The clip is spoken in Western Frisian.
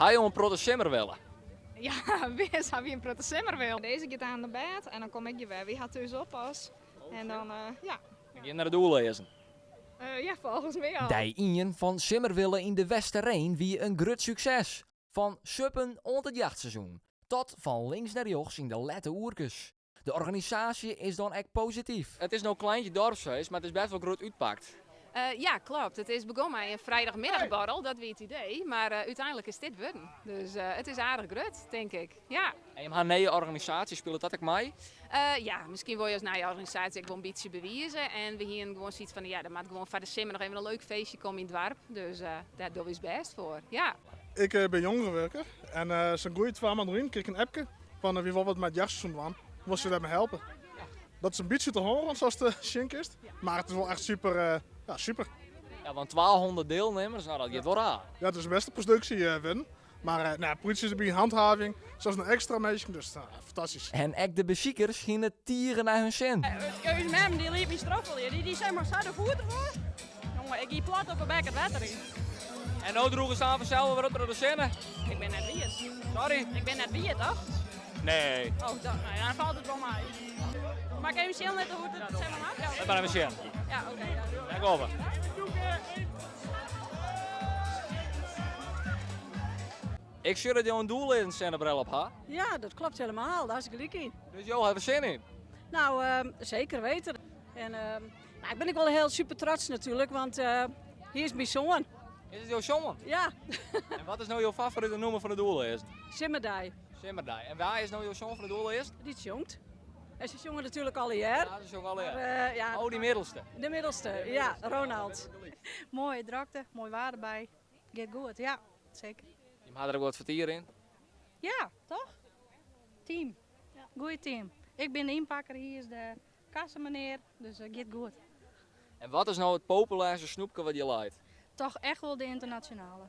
Ha jo in protte simmerwille? Ja, wis ha wy in protte simmerwille. Dizze giet aan de bêd en dan kom ik hjir wer. Wy ha thús oppas en dan ja. Dan gean nei de Doelleazen. Ja, folgens my al. Dei ien fan Simmerwille yn De Westereen wie in grut sukses. Fan suppen oant it jachtseizoen. Tot fan links nei rjochts yn de lette oerkes. De organisaasje is dan ek posityf. It is no kleintje dorpsfeest, mar it is best wol grut útpakt. Ja, klopt. It is begûn mei in vrijdagmiddagborrel, dat wie it idee. Mar úteinlik is dit wurden. Dus it is aardich grut, tink ik. Ja. En jim ha in nije organisaasje, spilet dat ek mei? Ja, miskien wol je as nije organisaasje ek wol in bytsje bewize. En we hienen gewoan sayts fan, ja, der moat gewoan foar de simmer noch even in leuk feestje komme yn it doarp. Dus dêr dogge we ús bêst foar, ja. Ik bin jongerenwurker en sa'n goeie twa maand lyn krige ik in appke fan wy wolle wat mei it jachtseizoen dwaan, wolst jo dêrby helpe? Dat is in bytsje út de hân rûn sa'tst sjen kinst, mar it is wol echt super, ja super. Ja, want 200 deelnemers, nou dat giet wol raar. Ja, it is best in produksje wurden, mar nou, politie is derby, handhaving, sels noch ekstra minsken, dus fantastysk. En ek de besikers hiene tige nei hun sin. Us mem dy liet my stroffelje, dy sei mar sa de foet derfoar. Jonge, ik gie plat op 'e bek it wetter yn. En no droege se aan fansels wer op troch de sinne. Ik bin net wiet. Sorry? Ik bin net wiet, toch? Nee. Oh, dan, nou ja, dan falt it wol mei. Mar ik even sjen litte hoe't it zeg maar moat? Lit mar even sjen. Ja, oké. Dêr gean we. Ik sjoch dat jo in doelleazen sinnebril op ha. Ja, dat klopt helemaal. Daar is gelyk yn. Dus jo hawwe sin yn? Nou, zeker weten. En Nou, ik bin ek wol hiel super trots natuerlik, want hy is myn soan. Is it jo soan? Ja. En wat is no jo favorite nûmer fan de Doelleazen? Simmerdei. Simmerdei. En wa is no jo soan fan de Doelleazen? Dy sjongt. En se sjonge natuerlik allegear. Ja, se sjonge allegear. Maar, ja, oh, dy middelste. De middelste, ja, Ronald. Moaie drokte, moai waar derby. Giet goed, ja, seker. Jim ha der ek wat fertier yn? Ja, toch? Team. Goeie team. Ik bin de ynpakker, hy is de Kassemenear, dus it giet goed. En wat is no it populêrste snoepke wat hjir leit? Toch echt wol de ynternasjonale.